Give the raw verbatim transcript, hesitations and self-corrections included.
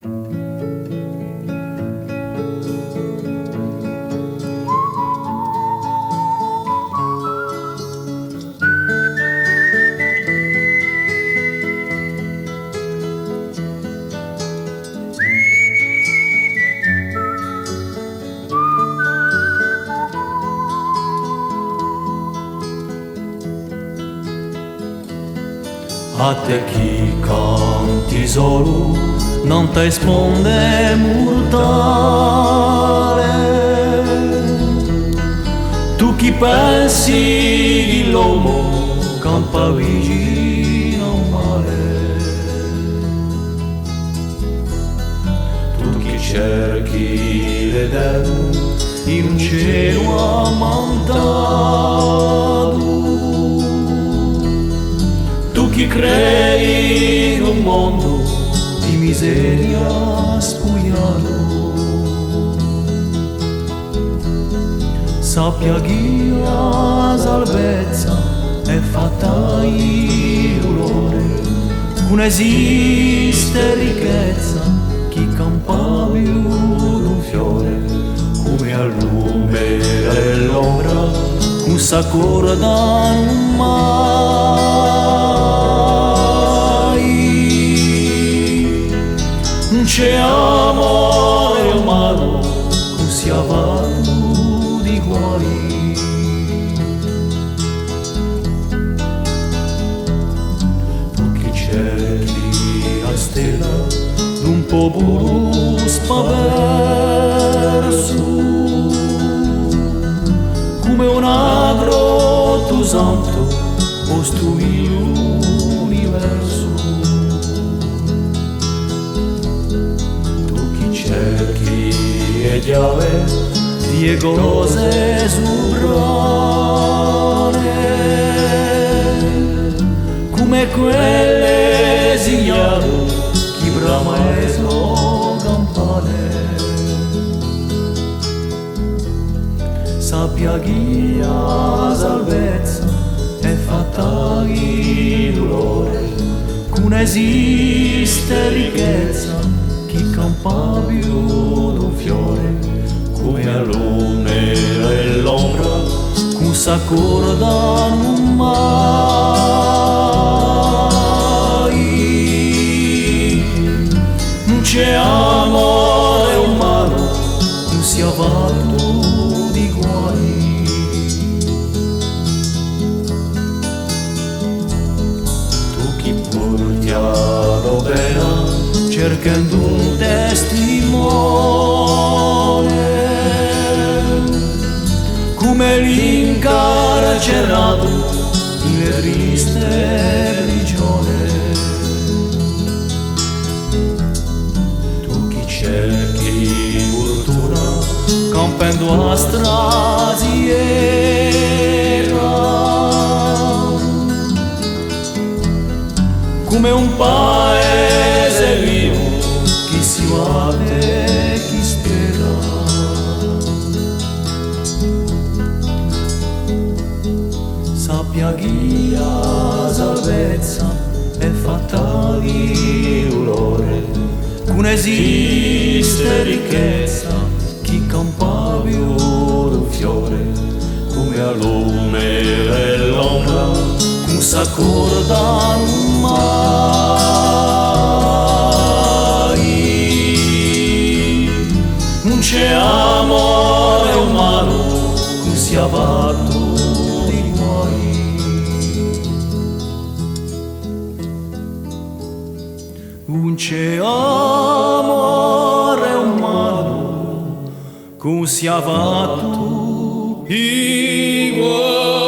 À tè chì canti solu nant'à e sponde murtale, tù chì pensi chì l'omu campa vicinu à u male. Tù chì cerchi l'Edenu in un celu ammantatu, tù chì credi in un mondu di miseria spugliatu. Sappia chì a salvezza hè fatta di dulore, ch'ùn esiste ricchezza chì campa più d'un fiore, cum'è a lume è l'ombra, ch'ùn s'accordanu mai. Ùn ci hè amore umanu ch'ùn sia fattu di guai. Tù chì cerchi a stella d'un populu spapersu, cum'è un agrotu santu postu in l'universu. Tù chì cerchi e chjave di e cose suprane, cum'è quelle signate chì brama e so campane. Sappia chì a salvezza hè fatta di dulore, ch'ùn esiste ricchezza chì campa più d'un fiore, cum'è a lume è l'ombra, ch'ùn s'accordanu mai. Ùn ci hè amore umanu ch'ùn sia fattu di guai. Tù chì porti a to pena cerchendu un testimone, cum'è l'incarceratu in e triste prigione. Tù chì cerchi furtuna campendu a straziera, cum'è un paese vivu chì si batte è chì spera. Sappia chì a salvezza hè fatta di dulore, ch'ùn esiste ricchezza chì campa più d'un fiore, cum'è a lume è l'ombra, ch'ùn s'accordanu mai. Ùn ci hè amore umanu ch'ùn sia fattu di guai. Ùn ci hè amore umanu ch'ùn sia fattu di guai.